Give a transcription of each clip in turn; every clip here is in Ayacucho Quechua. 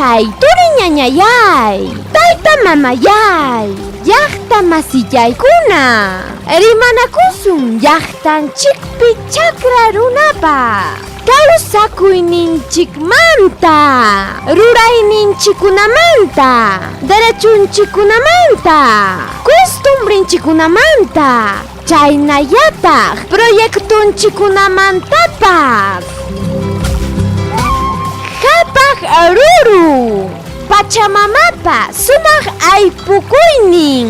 Taytachay, turi ñañayay, tayta mamayay, llaqta masillaykuna, rimanakusun llaqtanchikpi chakra runapa kawsakuyninchikmanta, rurayninchikkunamanta, derechunchikkunamanta, costumbrinchikkunamanta, chaynallataq proyectunchikkunamantapas. Qhapaq ruru, Pachamamapa sumaq aypukuynin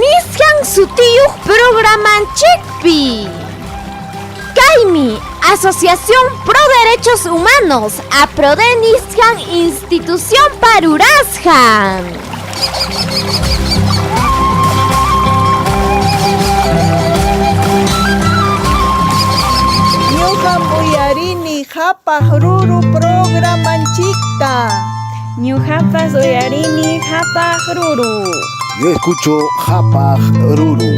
nisqan sutiyuq programanchikpi. Kaymi Asociación Pro Derechos Humanos APRODE nisqan institucionpa rurasqan. Ñuqam uyarini Qhapaq Ruru programanchikta. Ñuqapas uyarini Qhapaq Ruru. Yo escucho Qhapaq Ruru.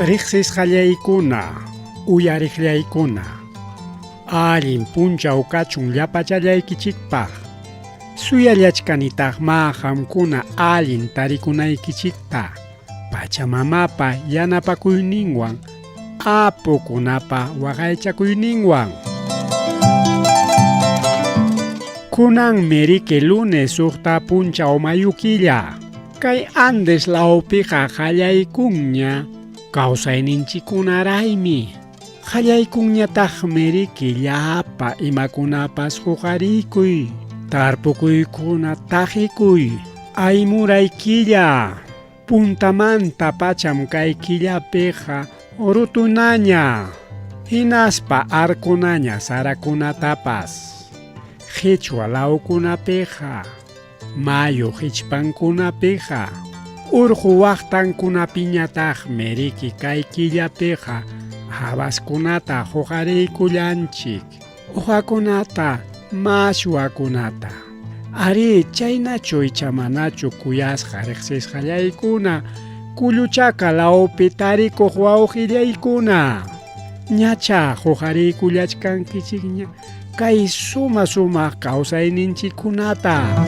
Riqsisqallaykuna, uyariqllaykuna, allin punchaw kachun llapachallaykichikpaq. Suyallachkanitaqmá qamkuna allin tarikunaykichikta, Pachamamapa yanapakuyninwan, apukunapa waqaychakuyninwan. Kunanmi riki lunes suqta punchaw mayu killa. Kay Andes lawpiqa qallaykunña kawsayninchikkunaraymi. Qallaykunñataqmi riki llapa imakunapas huqarikuy, tarpukuykuna taqikuy, aymuray killa. Puntamanta pacham kay killapiqa rutunaña, hinaspa arkunaña sarakunatapas. Qhichwa lawkunapiqa, mayu hichpankunapiqa, urqu waqtankunapiñataqmi riki kay killapiqa habaskunata huqariykullanchik, uqakunata, mashwakunata. Arí, chaynachu icha manachu kuyasqa riqsisqallaykuna, kulluchaka lawpi tarikuq wawqillaykuna. Ñacha huqariykullachkankichikña kay suma sumaq kawsayninchikkunata.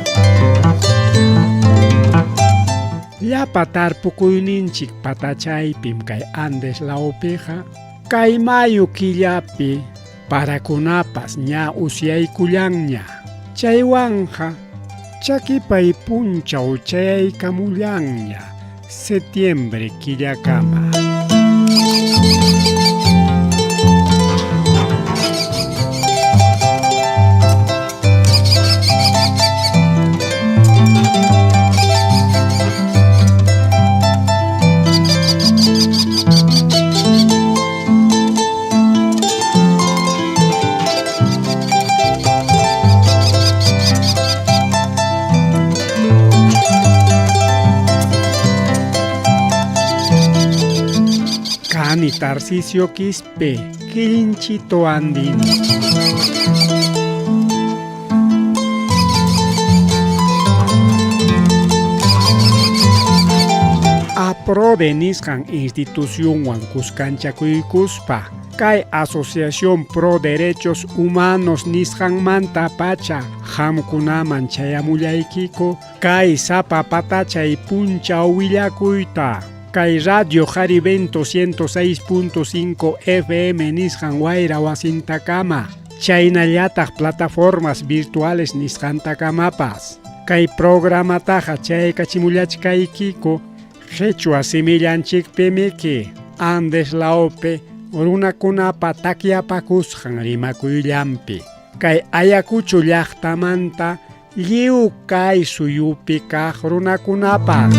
Llapa tarpukuyninchik patachaypim kay Andes lawpiqa, kay mayu killapi parakunapas ña usyaykullanña. Chaywanqa chakipay punchaw chayaykamullanña septiembre killakama. Kani Tarcisio Quispe, Quillinchito Andino. APRODE nisqan institucionwan kuskanchakuykuspa, kay Asociación Pro Derechos Humanos nisqanmanta pacha qamkunaman chayamullaykiku kay sapa patachay punchaw willakuyta. Kay Radio Jarivento 106.5 FM nisqan wayra wasintakama, chaynallataq plataformas virtuales nisqantakamapas. Kay programataqa chaykachimullachkaykiku qhichwa simillanchikpimiki Andes lawpi runakunapa takyapakusqan rimakuyllampi. Kay Ayacucho llaqtamanta lliw kay suyupi kaq runakunapaq.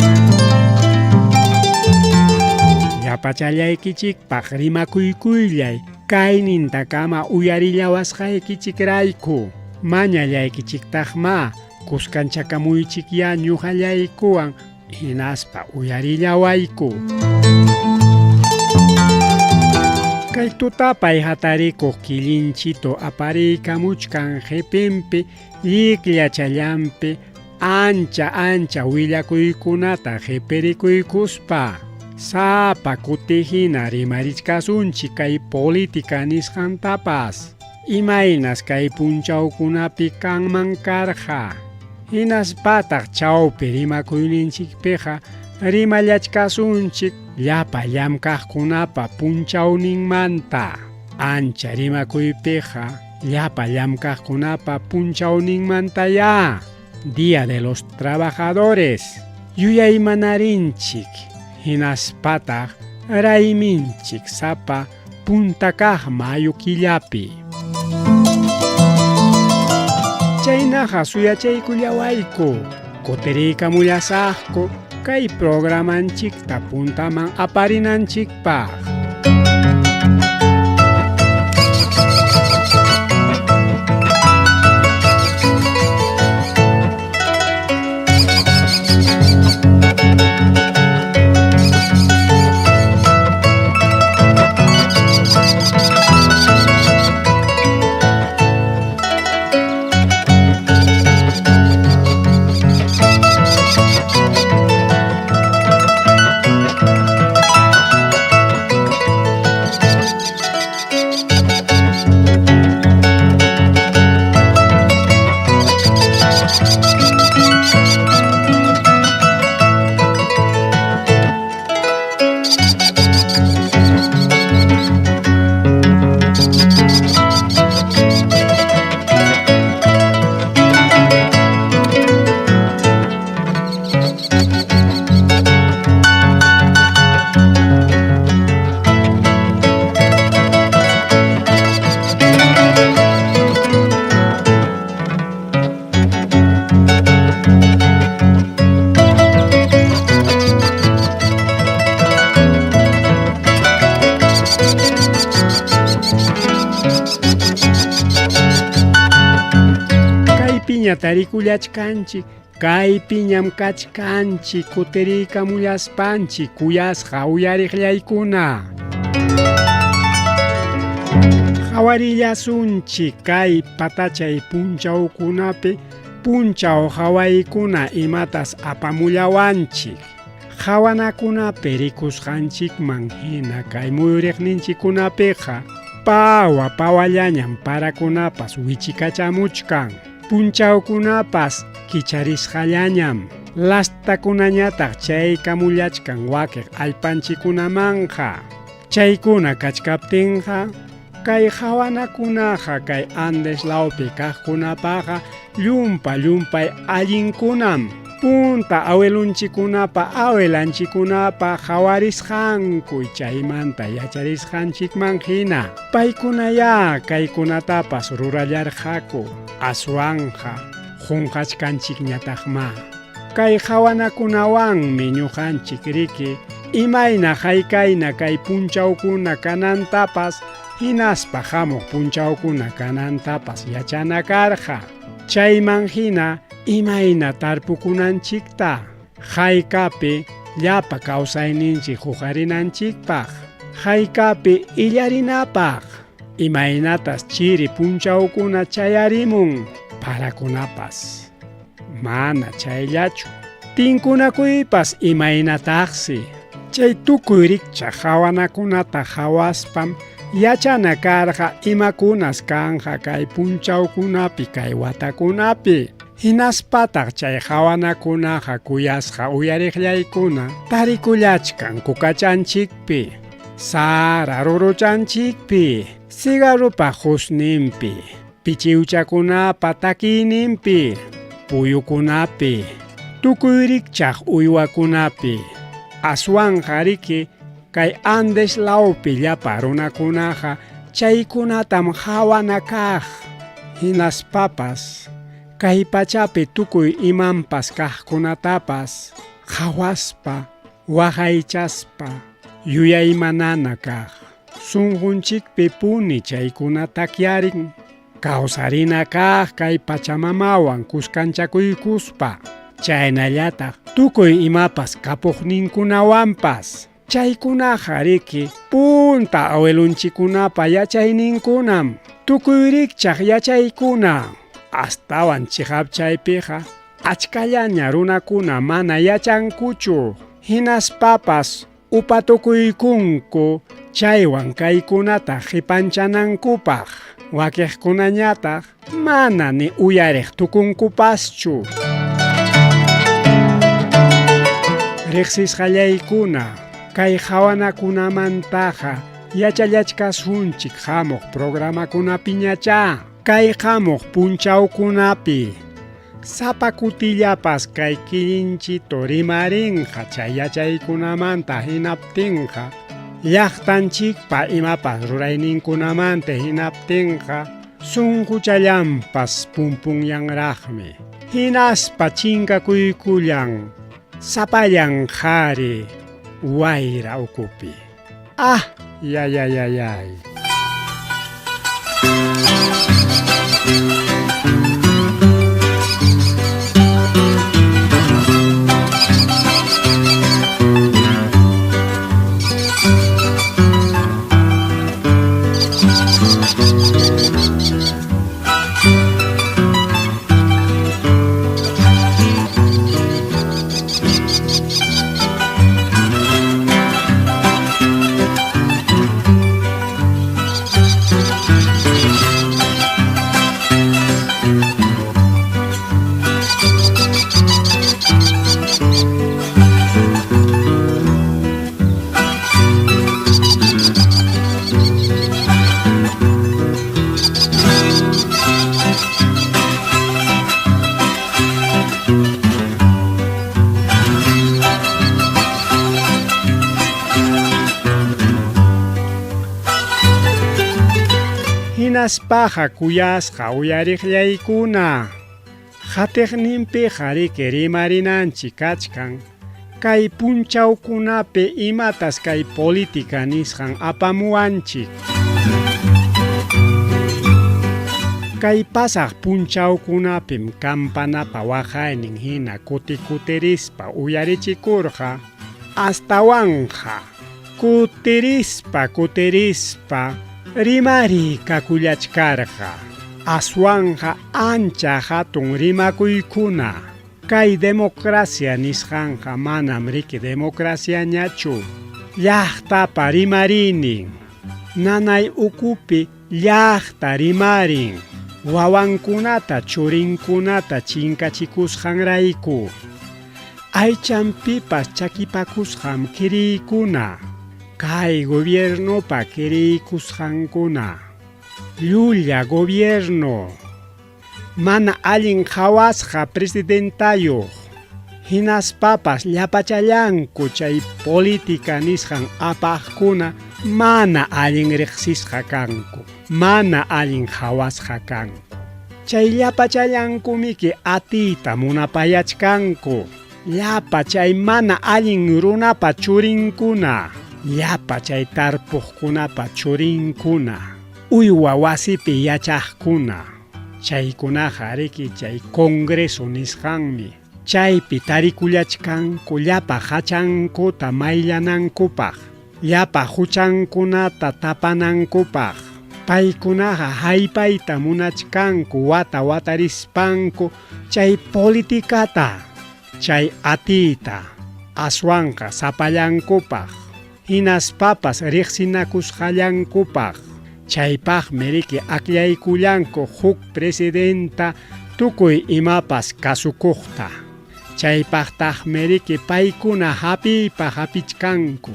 Llapachallaykichikpaq rimakuykullay kaynintakama uyarillawasqaykichikrayku. Mañallaykichiktaqma kuskanchakamuychikyá ñuqallaykuwan hinaspa uyarillawayku. Kay tutapay hatarikuq killinchito apariykamuchkan qipinpi llikllachallanpi ancha ancha willakuykunata qipirikuykuspa. Sapa kutihina rimarichkasunchik kay política nisqantapas. Imaynas kay punchawkunapi kanman karqa. Hinaspataq chawpi rimakuyninchikpiqa rimallachkasunchik llapa llamkaqkunapa punchawninmanta. Ancha rimakuypiqa llapa llamkaqkunapa punchawninmantayá. Día de los Trabajadores. Yuyaymanarinchik hinaspataq rayminchik sapa punta kaq mayo killapi. Chaynaqa suyachaykullawayku, kutiriykamullasaqku kay programanchikta puntaman aparinanchikpaq. Kaypiña tarikullachkanchik, kaypiñam kachkanchik, kutiriykamullaspanchik kuyasqa uyariqllaykuna. Qhawarillasunchik kay patachay punchawkunapi punchaw hawaykuna imatas apamullawanchik. Qhawanakunapi rikusqanchikman hina kay muyuriqninchikkunapiqa pawa pawallañam parakunapas wichikachamuchkan. Punchawkunapas kicharisqallañam. Lastakunañataq chaykamullachkan wakiq allpanchikkunamanqa. Chaykuna kachkaptinqa kay qhawanakunaqa kay Andes lawpi kaqkunapaqa llumpa llumpay allinkunam. Punta awelunchikunapa awelanchikunapa qhawarisqanku chaymanta yacharisqanchikman hina. Paykunayá kaykunatapas rurallarqaku aswanqa qunqachkanchikñataqma. Kay qhawanakunawanmi ñuqanchik riki imayna haykayna kay punchawkuna kanantapas hinaspa hamuq punchawkuna kanantapas yachana karqa. Chayman hina imayna tarpukunanchikta, haykapi llapa kawsayninchik huqarinanchikpaq, haykapi illarinapaq, imaynatas chiri punchawkuna chayarimun parakunapas. Mana chayllachu. Tinkunakuypas imaynataqsi. Chay tukuy rikchaq qhawanakunata qhawaspam yachana karqa imakunas kanja kay punchawkunapi kay watakunapi. Hinaspataq chay qhawanakunaqa kuyasqa uyariqllaykuna tarikullachkan kukachanchikpi, sara ruruchanchikpi, cigarropa qusninpi, pichiwchakunapa takiyninpi, puyukunapi, tukuy rikchaq uywakunapi. Aswanqa riki kay Andes lawpi llapa runakunaqa chaykunatam qhawana kaq. Hinaspapas kay pachapi tukuy imanpas kaqkunatapas qhawaspa, waqaychaspa yuyaymanana kaq. Sunqunchikpi puni chaykuna takyarin. Kawsarina kaq kay Pachamamawan kuskanchakuykuspa, chaynallataq tukuy imapas kapuqninkunawanpas. Chaykunaqa riki punta awelunchikunapa yachayninkunam, tukuy rikchaq yachaykuna. Astawan chiqapchaypiqa achkallaña runakuna mana yachankuchu, hinaspapas upatukuykunku chaywan kaykunata qipanchanankupaq, wakiqkunañataq mana ni uyariq tukunkupaschu. Riqsisqallaykuna, kay qhawanakunamantaqa yachallachkasunchik hamuq programakunapiñachá, kay hamuq punchawkunapi. Sapa kutillapas kay killinchito rimarinqa chay yachaykunamanta hinaptinqa, llaqtanchikpa imapas rurayninkunamanta hinaptinqa, sunquchallanpas pumpunyanraqmi. Hinaspa chinkakuykullan sapallan qhari wayra ukupi. Ah, yayayayay. Hinaspaqa kuyasqa uyariqllaykuna, qatiqninpiqa riki rimarinanchik kachkan kay punchawkunapi imatas kay política nisqan apamuwanchik. Kay pasaq punchawkunapim campanapa waqaynin hina kuti-kutirispa uyarichikurqa, astawanqa kutirispa kutirispa rimariy kakullachkarqa, aswanqa ancha hatun rimakuykuna. Kay democracia nisqanqa manam riki democraciañachu, llaqtapa rimariynin, nanay ukupi llaqta rimarin, wawankunata churinkunata chinkachikusqanrayku. Aychanpipas chakipakusqam kiriykuna, kay gobiernopa kiriykusqankuna. Llulla gobierno. Mana allin qhawasqa presidentayuq, hinaspapas llapachallanku chay política nisqan apaqkuna mana allin riqsisqa kanku, mana allin qhawasqa kanku. Chay llapachallankumiki atiyta munapayachkanku, llapa chay mana allin runapa churinkuna, llapa chay tarpuqkunapa churinkuna. Uywa wasipi yachaqkuna, chaykunaqa riki chay Congreso nisqanmi, chaypi tarikullachkanku llapa hachankuta mayllanankupaq, llapa huchankunata tapanankupaq. Paykunaqa haypayta munachkanku wata watarispanku chay politikata, chay atiyta, aswanqa sapallankupaq. Hinaspapas riqsinakusqallankupaq. Chaypaqmi riki akllaykullanku huk presidenta Tukuy imapas kasukuqta. Chaypaqtaqmi riki paykuna hapiypa hapichkanku.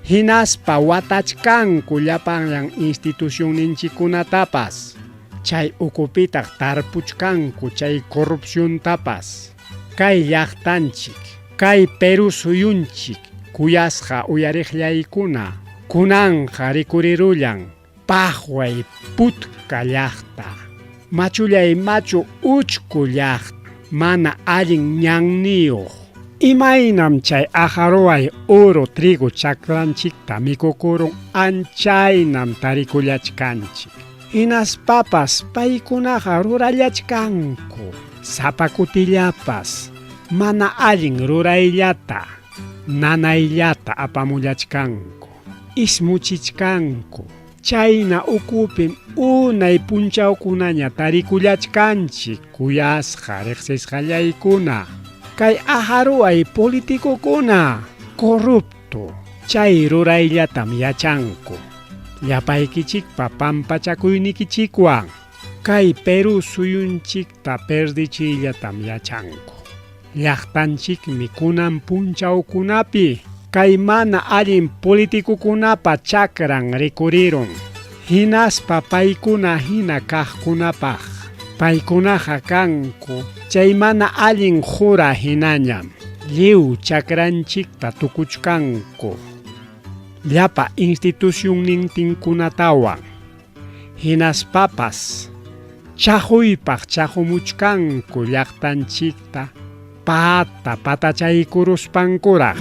Hinaspa watachkanku llapanllan institucionninchikkunatapas. Chay ukupitaq tarpuchkanku chay corrupciontapas. Kay llaqtanchik, kay Perú suyunchik kuyasqa uyariqllaykuna, kunanqa rikurirullan paqway putka llaqta, machullay machu uchku llaqta, mana allin ñanniyuq. Imaynam chay aqaruway oro trigo chakranchikta mikukurun anchaynam tarikullachkanchik. Hinaspapas paykunaqa rurallachkanku sapa kutillapas mana allin rurayllata, nanayllata apamullachkanku, ismuchichkanku. Chayna ukupim unay punchawkunaña tarikullachkanchik kuyasqa riqsisqallaykuna. Kay aqaruway politicokuna corrupto chay rurayllatam yachanku. Llapaykichikpa pampachakuynikichikwan kay Perú suyunchikta perdichiyllatam yachanku. Llaqtanchikmi kunan punchawkunapi kay mana allin politicokunapa chakran rikurirun. Hinaspa paykuna hina kaqkunapaq. Paykunaqa kanku chay mana allin qura hinañam. Lliw chakranchikta tukuchkanku. Llapa institucionnintinkunatawan. Hinaspapas chaquypaq chaqumuchkanku llaqtanchikta pata patachaykuruspankuraq.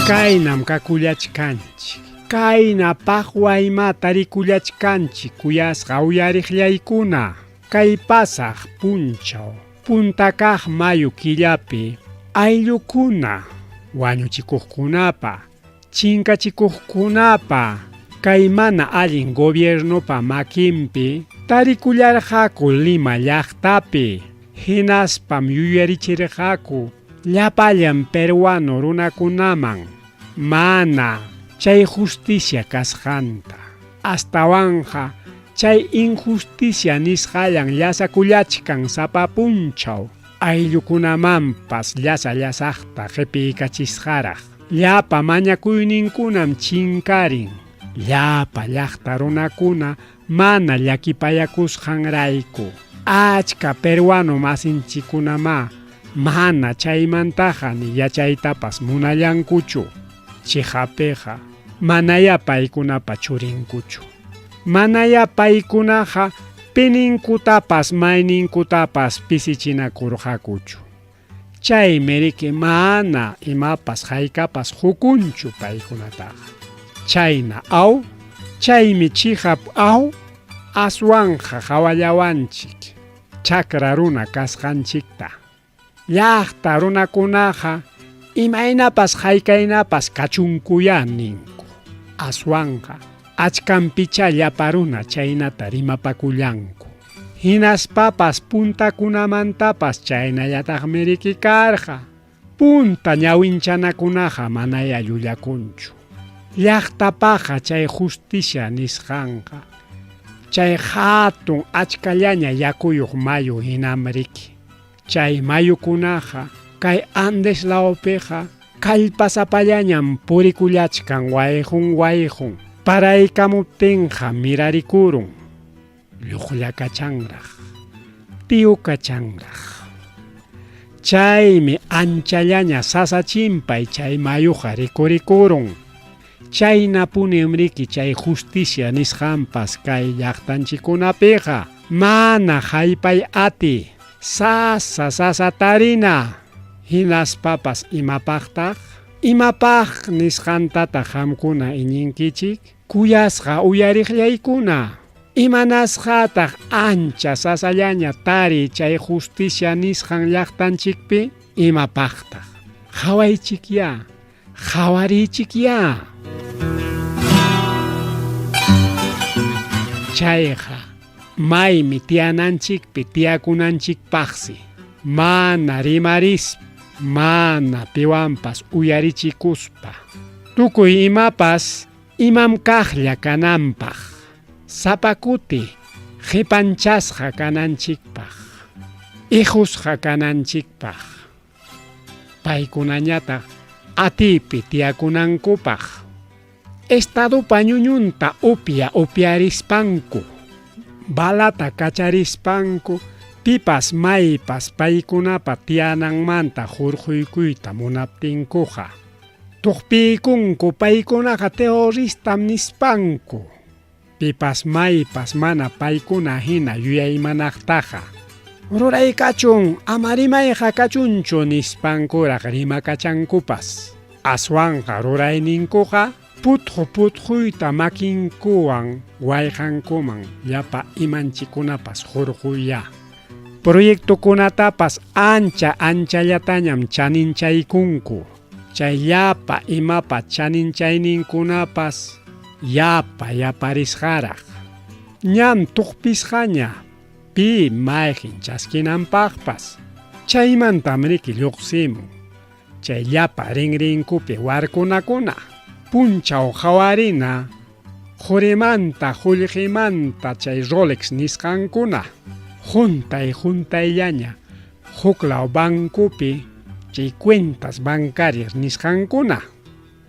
Kaynam kakullachkanchik. Kayna paqwayma tarikullachkanchik kuyasqa uyariqllaykuna. Kay pasaq punchaw punta kaq mayo killapi ayllukuna wañuchikuqkunapa, chinkachikuqkunapa kay mana allin gobiernopa makinpi tarikullarqaku Lima llaqtapi. Hinaspam yuyarichirqaku llapallan peruano runakunaman mana chay justicia kasqanta. Astawanqa chay injusticia nisqallan llasakullachkan sapa punchaw ayllukunamanpas llasa llasaqta qipiykachisqaraq. Llapa mañakuyninkunam chinkarin. Llapa llaqta runakuna mana llakipayakusqanrayku. Achka peruano masinchikkunamá mana chaymantaqa ni yachaytapas munallankuchu. Chiqapiqa manayá paykunapa churinkuchu. Manayá paykunaqa pininkutapas mayninkutapas pisichinakurqakuchu. Chaymi riki mana imapas haykapas hukunchu paykunataqa. Chayna aw, chaymi chiqap aw, aswanqa qawallawanchik chakra runa kasqanchikta. Llaqta runakunaqa imaynapas haykaynapas kachunkuyá ninku. Aswanqa achkanpichá llapa runa chaynata rimapakullanku. Hinaspapas puntakunamantapas chaynallataqmi riki karqa. Punta ñawinchanakunaqa manayá llullakunchu. Llaqtapaqa chay justicia nisqanqa chay hatun achkallaña yakuyuq mayu hinam riki. Chay mayukunaqa kay Andes lawpiqa kallpasapallañam purikullachkan wayqun wayqun. Paraykamuptinqa mirarikurun, lluqllakachanraq, tiukachanraq. Chaymi anchallaña sasa chimpay chay mayuqa rikurikurun. Chaynapunim riki chay justicia nisqanpas kay llaqtanchikkunapiqa mana haypay ati, sasa sasa tarina. Hinaspapas imapaqtaq? Imapaq nisqantataq qamkuna iñinkichik? Kuyasqa uyariqllaykuna. Imanasqataq ancha sasallaña tariy chay justicia nisqan llaqtanchikpi? Imapaqtaq? Qawaychikyá, qawariychikyá. Chayqa maymi tiyananchikpi tiyakunanchikpaqsi, mana rimarispa, mana piwanpas uyarichikuspa, tukuy imapas imam kaqlla kananpaq, sapa kuti qipanchasqa kananchikpaq, iqusqa kananchikpaq, paykunañataq atiypi tiyakunankupaq, Estadopa ñuñunta upya upyarispanku, balata kacharispanku, pipas maypas paykunapa tiyananmanta hurquykuyta munaptinkuqa, tuqpiykunku paykunaqa terroristam nispanku, pipas maypas mana paykuna hina yuyaymanaqtaqa, ruray kachun ama rimayqa kachunchu nispankuraq rimakachankupas, aswanqa rurayninkuqa putqu putquyta makinkuwan wayqankuman llapa imanchikkunapas hurquyya. Proyectokunatapas ancha anchallatañam chaninchaykunku, chay llapa imapa chaninchayninkunapas yapa yaparisqaraq. Ñam tuqpisqaña pi mayqin chaskinanpaqpas. Chaymantam riki lluqsimun chay llapa rinrinkupi warkunakuna, punchaw qawarina qurimanta qullqimanta chay Rolex nisqankuna, huntay huntayllaña huklaw bancopi chay cuentas bancarias nisqankuna,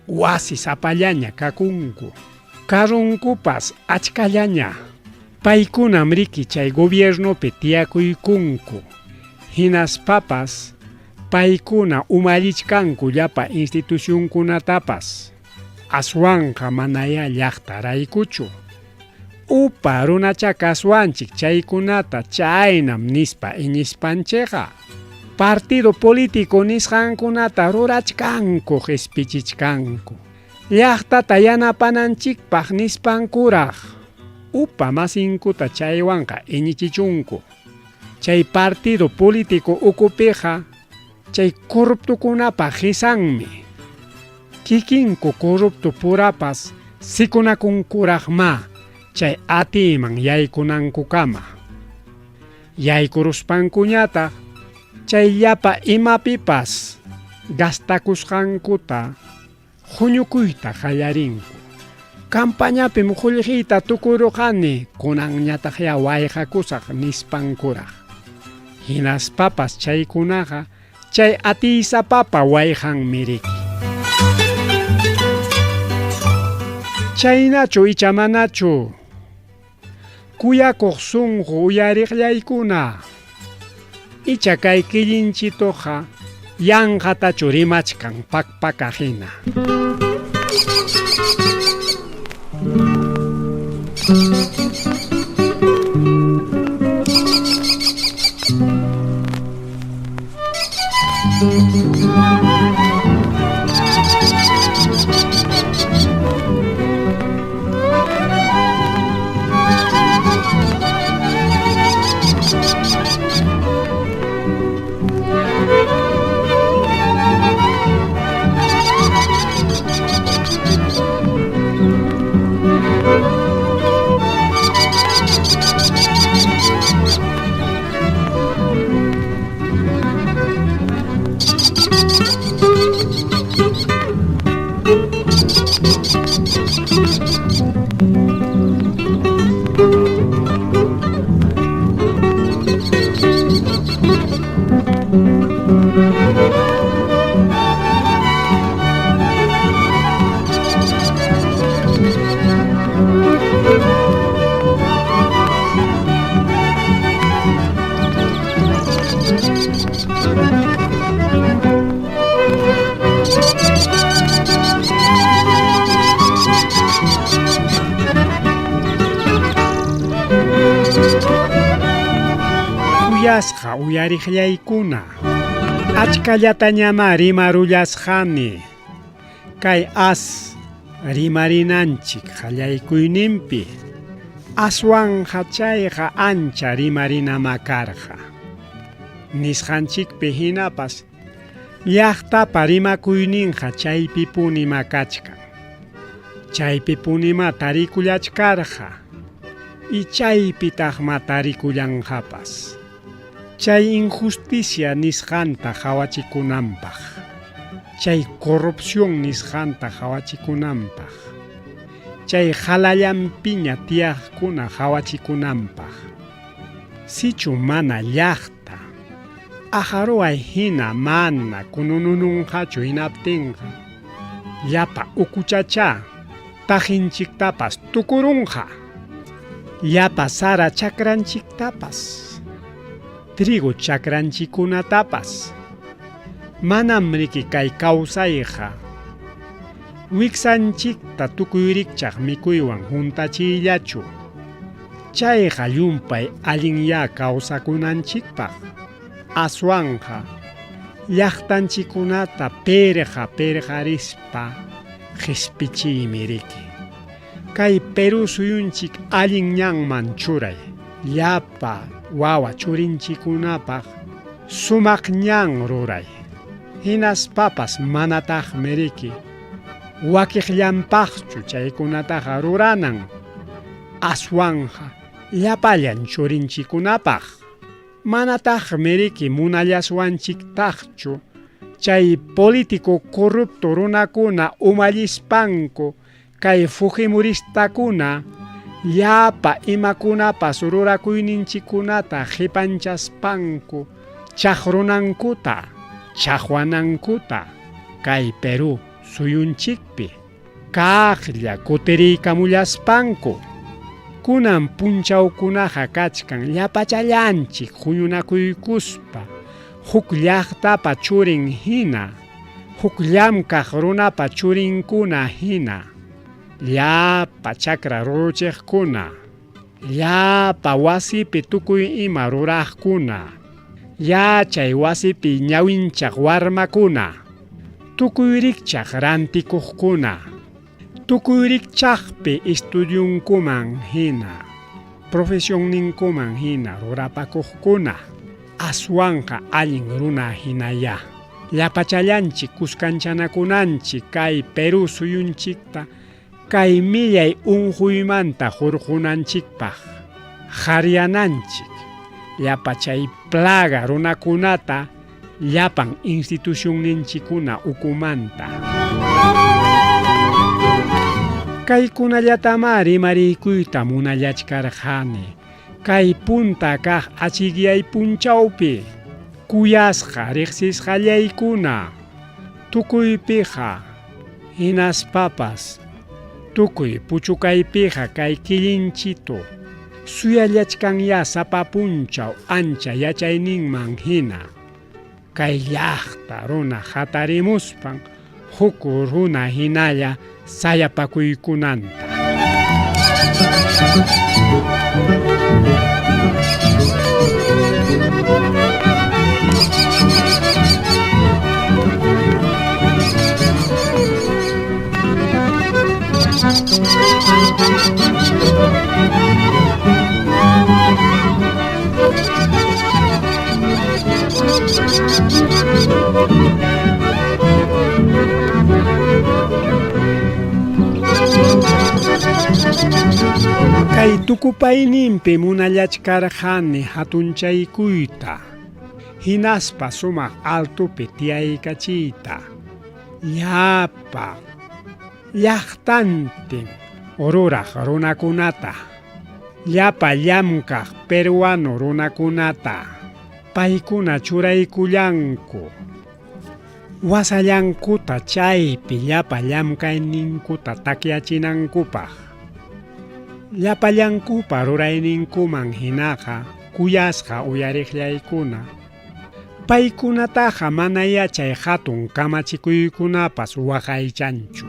wasi sapallaña kakunku, carronkupas achkallaña. Paykunam riki chay gobiernopi tiyakuykunku, hinaspapas paykuna umallichkanku llapa institucionkunatapas, aswanqa manayá llaqtaraykuchu. Upa runacha kaswanchik chaykunata chaynam nispa iñispanchikqa, partido político nisqankunata rurachkanku qispichichkanku, llaqtata yanapananchikpaq nispankuraq, upa masinkuta chaywanqa iñichichunku. Chay partido político ukupiqa chay corruptokunapa qisanmi. Kikinku corrupto purapas sikunakunkuraqmá chay atiyman yaykunankukama. Yaykuruspankuñataq chay llapa imapipas gastakusqankuta huñukuyta qallarinku. Campañapim qullqiyta tukuruqani, kunanñataqyá wayqakusaq nispankuraq. Hinaspapas chaykunaqa chay atiysapapa wayqanmi riki. Chaynachu icha manachu? Kuyakuq sunqu uyariqllaykuna, icha kay killinchituqa yanqatachu rimachkan pakpaka hina. Kuyasqa uyariqllaykuna, achkallatañamá rimarullasqani kay as rimarinanchik qallaykuyninpi. Aswanqa chayqa ancha rimarinamá karqa. Nisqanchikpi hinapas llaqtapa rimakuyninqa chaypipunimá kachkan. Chaypipunimá tarikullachkarqa y chaypitaqmá tarikullanqapas. Chay injusticia nisqanta qawachikunanpaq, chay corrupción nisqanta qawachikunanpaq, chay qalallanpiña tiyaqkuna qawachikunanpaq. Sichu mana llaqta aqaruway hina mana kununununqachu hinaptinqa, llapa ukuchachá taqinchiktapas tukurunqa, llapa sara chakranchiktapas, trigo chakranchikkunatapas. Manam riki kay kawsayqa wiksanchikta tukuy rikchaq mikuywan huntachiyllachu. Chayqa llumpay allinyá kawsakunanchikpaq, aswanqa llaqtanchikkunata pirqa pirqarispa qispichiymi riki. Kay Perú suyunchik allin ñanman churay, llapa wawa churinchikkunapaq sumaq ñan ruray. Hinaspapas manataqmi riki wakiqllanpaqchu chaykunataqa ruranan, aswanqa llapallan churinchikkunapaq. Manataqmi riki munallaswanchiktaqchu chay político corrupto runakuna umallispanku kay fujimuristakuna llapa imakunapas rurakuyninchikkunata qipanchaspanku chaqrunankuta, chaqwanankuta kay Perú suyunchikpi kaqlla kutiriykamullaspanku. Kunan punchawkunaqa kachkan llapachallanchik huñunakuykuspa huk llaqtapa churin hina, huk llamkaq runapa churinkuna hina, llapa chakra ruruchiqkuna, llapa wasipi tukuy ima ruraqkuna, yachay wasipi ñawinchaq warmakuna, tukuy rikchaq rantikuqkuna, tukuy rikchaqpi estudiunkuman hina, profesionninkuman hina rurapakuqkuna, aswanqa allin runa hinayá. Llapachallanchik kuskanchanakunanchik kay Perú suyunchikta kay millay unquymanta hurqunanchikpaq, qaryananchik llapa chay plaga runakunata llapan institucionninchikkuna ukumanta. Kaykunallatamá rimariykuyta munallachkarqani kay punta kaq achikyay punchawpi, kuyasqa riqsisqallaykuna, tukuypiqa hinaspapas tukuy puchukaypiqa kay killinchitu suyallachkanyá sapa punchaw ancha yachayninman hina kay llaqta runa hatarimuspan huk runa hinalla sayapakuykunanta. Kay tukupayninpi munallachkarqani hatunchaykuyta, hinaspa sumaq altopi tiyaykachiyta, llapa llaqtantin ruraq runakunata, llapa llamkaq peruano runakunata, paykuna churaykullanku wasallankuta chaypi llapa llamkayninkuta takyachinankupaq. Llapallankupa rurayninkuman hinaqa kuyasqa uyariqllaykuna, paykunataqa mana yachay hatun kamachikuykunapas waqaychanchu.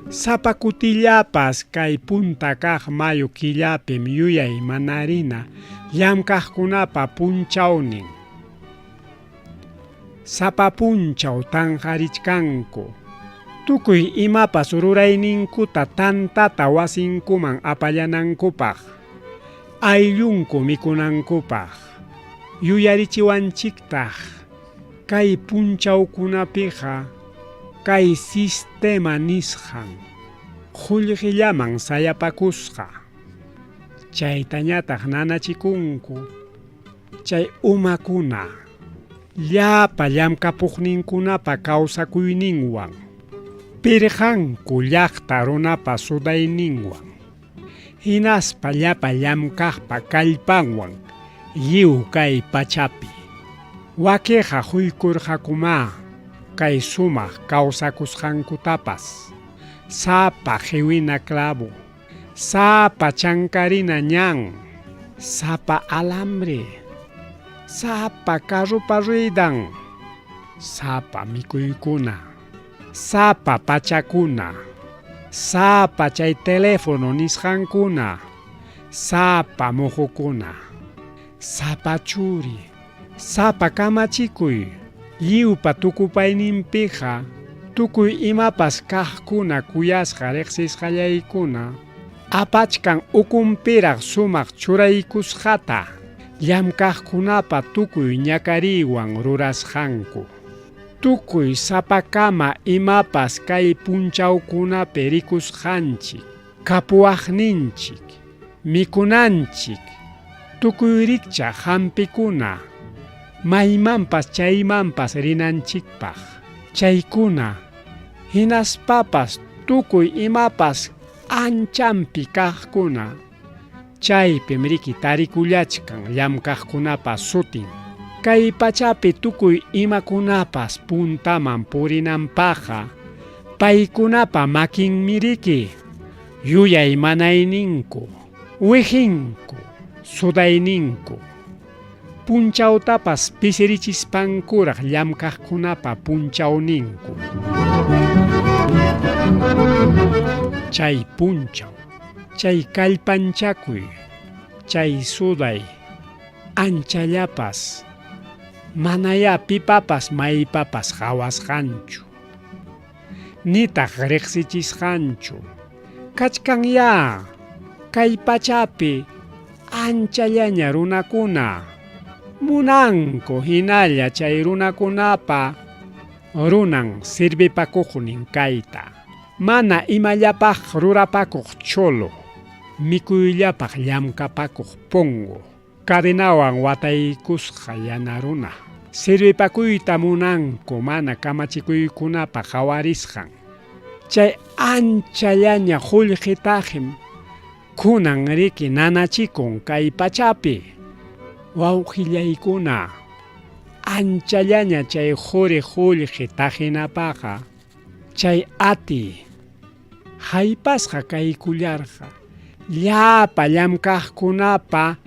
Sapa kutillapas kay punta kaq mayo killapim yuyay manarina llamkaqkunapa punchawnin. Sapa punchaw tanqarichkanku Tukuy imapas rurayninkuta tantata wasinkuman apallanankupaq, ayllunku mikunankupaq. Yuyarichiwanchiktaq kay punchawkunapiqa kay sistema nisqan qullqillaman sayapakusqa. Chaytañataq nanachikunku chay umakuna llapa llamkapuqninkunapa kawsakuyninwan, pirqanku llaqta runapa sudayninwan, hinaspa llapa llamkaqpa kallpanwan lliw kay pachapi. Wakiqa huykurqakumá kay sumaq kawsakusqankutapas, sapa qiwina clavo, Sapa chankarina ñan, sapa alambre, sapa carropa ruedan, sapa mikuykuna, sapa pachakuna, sapa chay teléfono nisqankuna, sapa muhukuna, sapa churi, sapa kamachikuy, lliwpa tukupayninpiqa tukuy imapas kaqkuna kuyasqa riqsisqallaykuna apachkan ukunpiraq sumaq churaykusqata llamkaqkunapa tukuy ñakariywan rurasqanku. Tukuy sapakama imapas kay punchawkunapi rikusqanchik, kapuwaqninchik, mikunanchik, tukuy rikchaq hampikuna, maymanpas chaymanpas rinanchikpaq, chaykuna, hinaspapas tukuy imapas anchanpi kaqkuna, chaypim riki tarikullachkan llamkaqkunapa sutin. Kay pachapi tukuy imakunapas puntaman purinanpaqqa paykunapa makinmi riki. Yuyaymanayninku, wiqinku, sudayninku, punchawtapas pisirichispankuraq llamkaqkunapa punchawninku. Chay punchaw, chay kallpanchakuy, chay suday, anchallapas, manayá pipapas maypapas qawasqanchu. Nitaq riqsichisqanchu. Kachkanyá kay pachapi anchallaña runakuna, munanku hinalla chay runakunapa runan sirvipakuqnin kayta, mana imallapaq rurapakuq cholo, mikuyllapaq llamkapakuq pongo. Cadenawan wataykusqa yana runa. Sirvipakuyta munanku mana kamachikuykunapa qawarisqan. Chay anchallaña qullqitaqim kunan riki nanachikun kay pachapi. Wawqillaykuna, anchallaña chay quri qullqi taqinapaqa chay atiy haypasqa kaykullarqa llapa llamkaqkunapa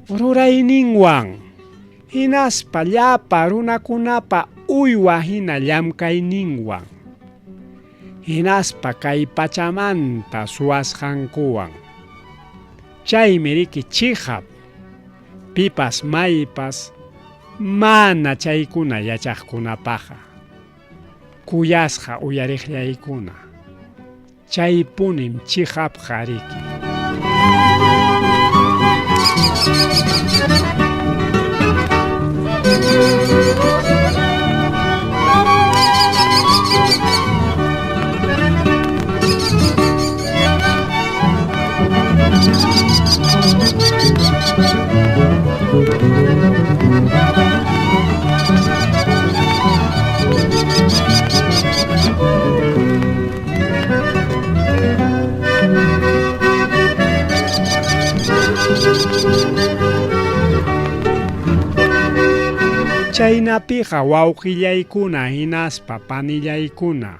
rurayninwan, hinaspa llapa runakunapa uywa hina llamkayninwan, hinaspa kay pachamanta suwasqankuwan. Chaymi riki chiqap pipas maypas mana chaykuna yachaqkunapaqqa. Kuyasqa uyariqllaykuna, chaypunim chiqapqa riki. Chaynapiqa wawqillaykuna hinaspa panillaykuna,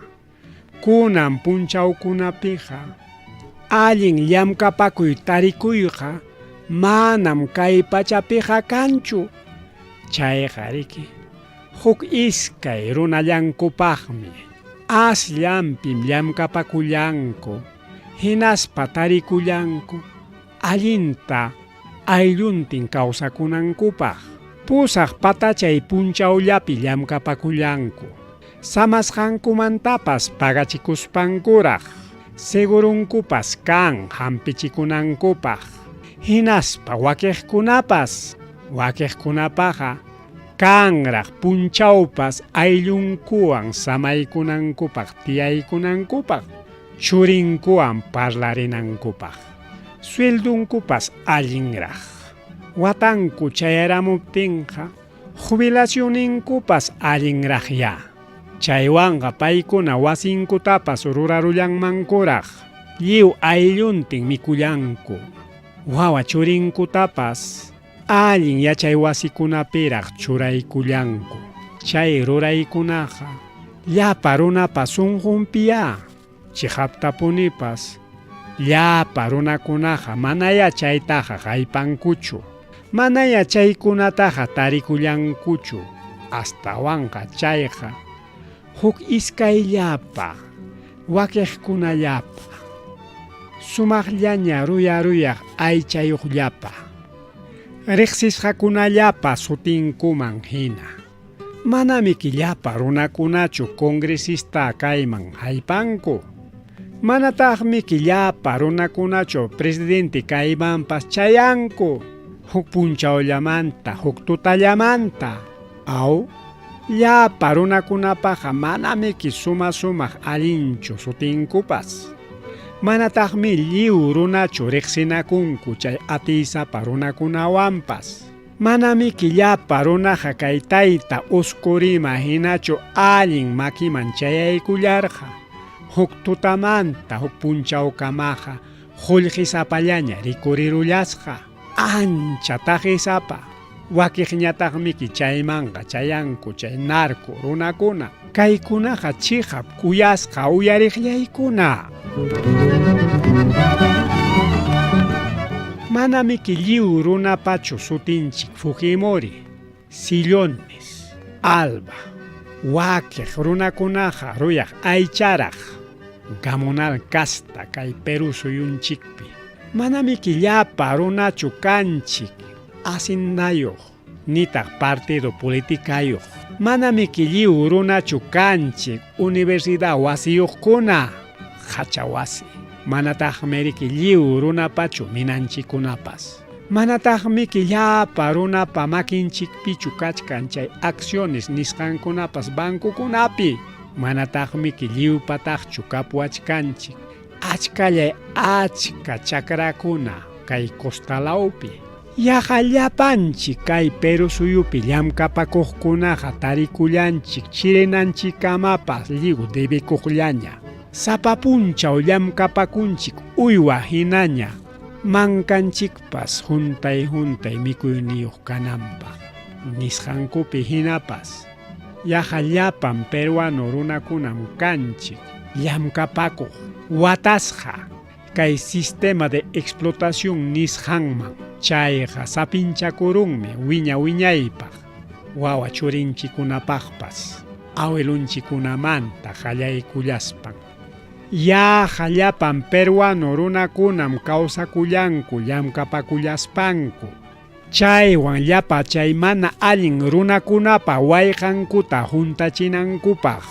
kunan punchawkunapiqa allin llamkapakuy tarikuyqa manam kay pachapiqa kanchu. Chayqa riki huk iskay runallankupaqmi, asllanpim llamkapakullanku hinaspa tarikullanku allinta aylluntin kawsakunankupaq. Pusaq patachay punchawllapi llamkapakullanku. Samasqankumantapas pagachikuspankuraq, segurunkupas kan hampichikunankupaq. Hinaspa wakiqkunapas, wakiqkunapaqa kanraq punchawpas ayllunkuwan samaykunankupaq tiyaykunankupaq, churinkuwan parlarinankupaq. Sueldunkupas allinraq. Watanku chayaramuptinqa jubilacionninkupas allinraqyá. Chaywanqa paykuna wasinkutapas rurarullanmankuraq. Lliw aylluntin mikullanku. Wawa churinkutapas allin yachay wasikunapiraq churaykullanku. Chay ruraykunaqa llapa runapa sunqunpiyá. Chiqaptapunipas llapa runakunaqa manayá chaytaqa haypankuchu. Manayá chaykunataqa tarikullankuchu. Astawanqa chayqa huk iskayllapa, wakiqkunallapa, sumaqllaña ruya-ruyaq aychayuqllapa, riqsisqakunallapa sutinkuman hina. Manamiki llapa runakunachu congresista kayman haypanku. Manataqmiki llapa runakunachu presidente kaymanpas chayanku. Huk punchawllamanta, huk tutallamanta. Aw, llapa runakunapaqa manamiki suma-sumaq allinchu sutinkupas. Manataqmi lliw runachu riqsinakunku chay atiysapa runakunawanpas. Manamiki llapa runaqa kay tayta Uskurima hinachu allin makiman chayaykullarqa. Huk tutamanta huk punchawkamaqa qullqisapallaña rikurirullasqa. Ancha taqisapa. Wakiqñataqmiki chaymanqa chayanku chay narco runakuna. Kaykunaqa chiqap kuyasqa uyariqllaykuna. Manamiki lliw runapachu sutinchik Fujimori, Sillones, Alba, wakiq runakunaqa ruyaq aycharaq, gamonal casta kay Perú suyunchikpi. Manamiki llapa runachu kanchik hacendayuq, nitaq partido politicayuq. Manamiki lliw runachu kanchik universidad wasiyuqkuna, hacha wasi. Manataqmi riki lliw runapachu minanchikkunapas. Manataqmiki llapa runapa makinchikpichu kachkan chay acciones nisqankunapas bancokunapi. Manataqmiki lliwpataqchu kapuwachkanchik achkallay achka chakrakuna kay costalawpi. Yaqa llapanchik kay Perú suyupi llamkapakuqkunaqa tarikullanchik chirinanchikkamapas lliw debekuqllaña. Sapa punchaw llamkapakunchik uywa hinaña, mankanchikpas huntay-huntay mikuyniyuq kananpaq. Nisqankupi hinapas, yaqa llapan peruano runakunam kanchik llamkapakuq, watasqa kay sistema de explotación nisqanman. Chayqa sapinchakurunmi wiña-wiñaypaq, wawa churinchikkunapaqpas, awilunchikkunamanta qallaykullaspan. Yaqa llapan peruano runakunam kawsakullanku llamkapakullaspanku. Chaywan llapa chay mana allin runakunapa wayqankuta huntachinankupaq,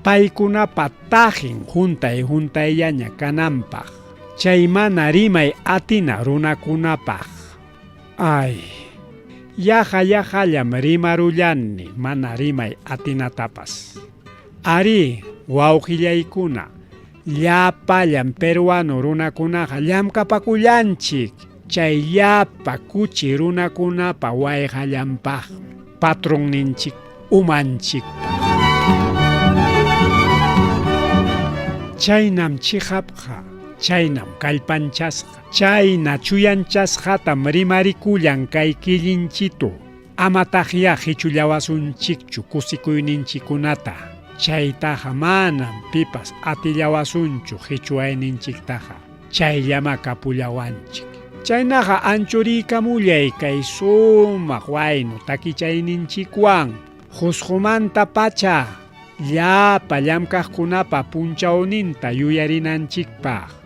paykunapa taqin huntay-huntayllaña kananpaq, chay mana rimay atina runakunapaq. Ay, yaqa-yaqallam rimarullani mana rimay atinatapas. Arí, wawqillaykuna, llapallan peruano runakunaqa llamkapakullanchik chay llapa kuchi runakunapa wayqallanpaqmi, patronninchik umanchikpa. Chaynam chiqapqa, chaynam kallpanchasqa, chayna chuyanchasqatam rimarikullan kay killinchitu. Amataqyá qichullawasunchikchu kusikuyninchikkunata, chaytaqa manam pipas atillawasunchu qichuwayninchiktaqa, chayllamá kapullawanchik. Chaynaqa anchuriykamullay kay sumaq waynu takichayninchikwan, Qusqumanta pacha llapa llamkaqkunapa punchawninta yuyarinanchikpaq.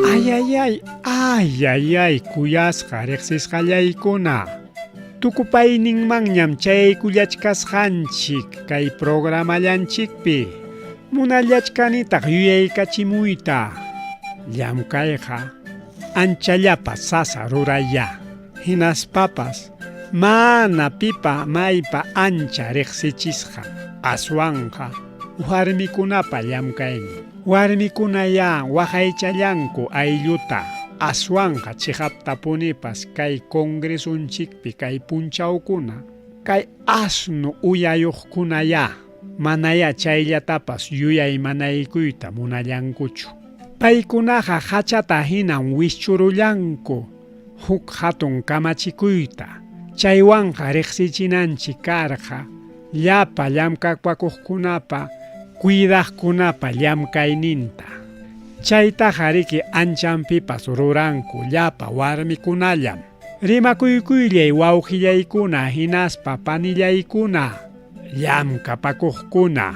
Ayayay, ayayay, kuyasqa riqsisqallaykuna. Tukupayninmanñam chayaykullachkasqanchik kay programallanchikpi. Munallachkanitaq yuyaykachimuyta. Llamkayqa anchallapa sasa rurayá. Hinaspapas mana pipa maypa ancha riqsichisqan, aswanqa warmikunapa llamkaynin. Warmikunayá waqaychallanku aylluta, aswanqa chiqaptapunipas kay congresunchikpi kay punchawkuna, kay asnu uyayuqkunayá manayá chayllatapas yuyaymanaykuyta munallankuchu. Paykunaqa hachata hinam wischurullanku huk hatun kamachikuyta, chaywanqa riqsichinanchik karqa llapa llamkapakuqkunapa cuidaqkunapa llamkayninta. Chaytaqa riki anchanpipas ruranku llapa warmikunallam. Rimakuykuylay wawqillaykuna hinaspa panillaykuna llamkapakuqkuna.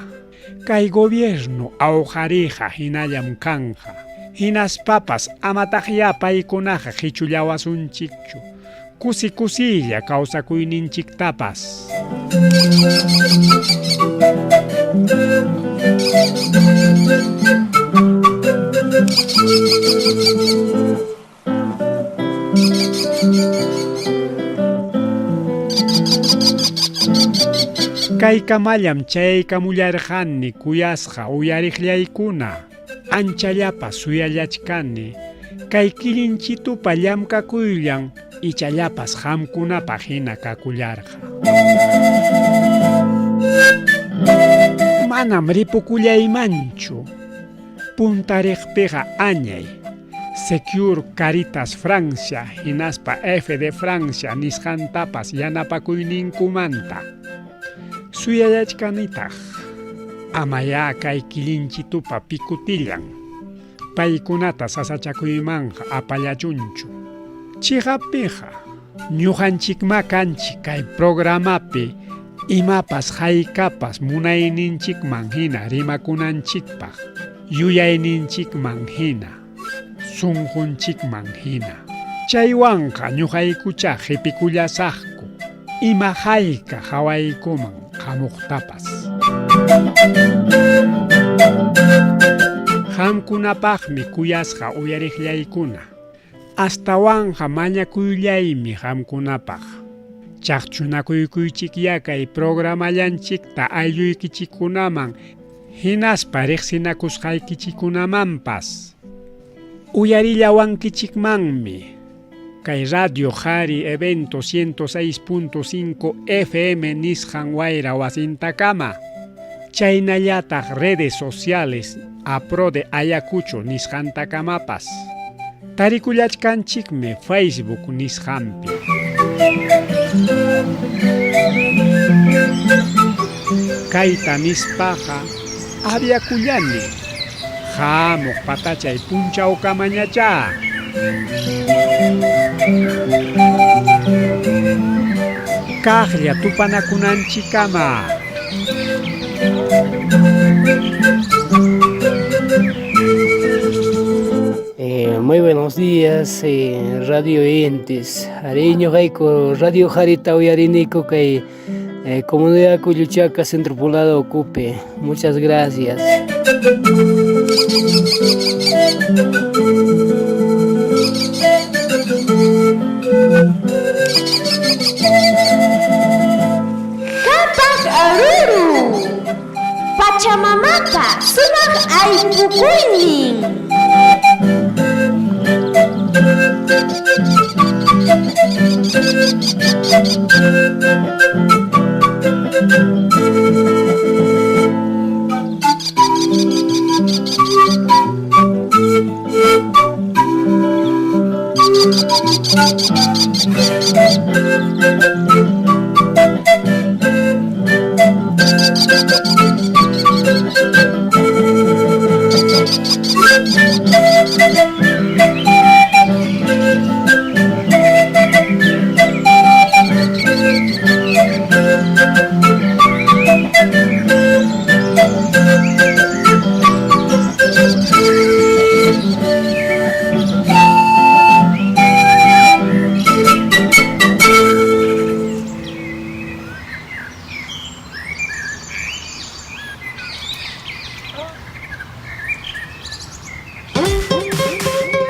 Kay gobierno awqariqa hinallam kanqa. Hinaspapas amataqyá paykunaqa qichullawasunchikchu kusi kusilla kawsakuyninchiktapas. Kaykamallam chayaykamullarqani kuyasqa uyariqllaykuna, anchallapa suyallachkani kay killinchitupa llamkakuyllan ichallapas qamkunapaq hina kakullarqa. Manam ripukullaymanchu, puntariqpiqa añay. Secure Caritas Francia hinaspa FD Francia nisqantapas yanapakuyninkumanta. Suyallachkanitaq, amayá kay killinchitupa pikutillan paykunata sasachakuymanqa apallachunchu. Chiqappiqa, ñuqanchikmá kanchik kay programapi imapas haykapas munayninchikman hina rimakunanchikpaq, yuyayninchikman hina, sunqunchikman hina. Chaywanqa ñuqaykuchá qipikullasaqku ima hayka hawaykuman hamuqtapas. Qamkunapaqmi kuyasqa uyariqllaykuna, astawanqa mañakuyllaymi qamkunapaq. Chaqchunakuykuychikyá kay programallanchikta aylluykichikkunaman hinaspa riqsinakusqaykichikkunamanpas. Uyarillawankichikmanmi kay Radio Qhari Evento 106.5 FM nisqan wayra wasintakama, chaynallataq redes sociales APRODE Ayacucho nisqantakamapas. Tarikullachkanchikmi Facebook nisqanpi. Kayta nispaqa aviakullani hamuq patachay punchawkamañachá. Kaqlla tupanakunanchikkama. Muy buenos Buenos días, radio oyentes. Arí, ñuqayku Radio Harita uyariniku kay comunidad Kulluchaca, Centro Poblado Ocupe. Muchas gracias. Qhapaq ruru, Pachamamapa sumaq aypukuynin.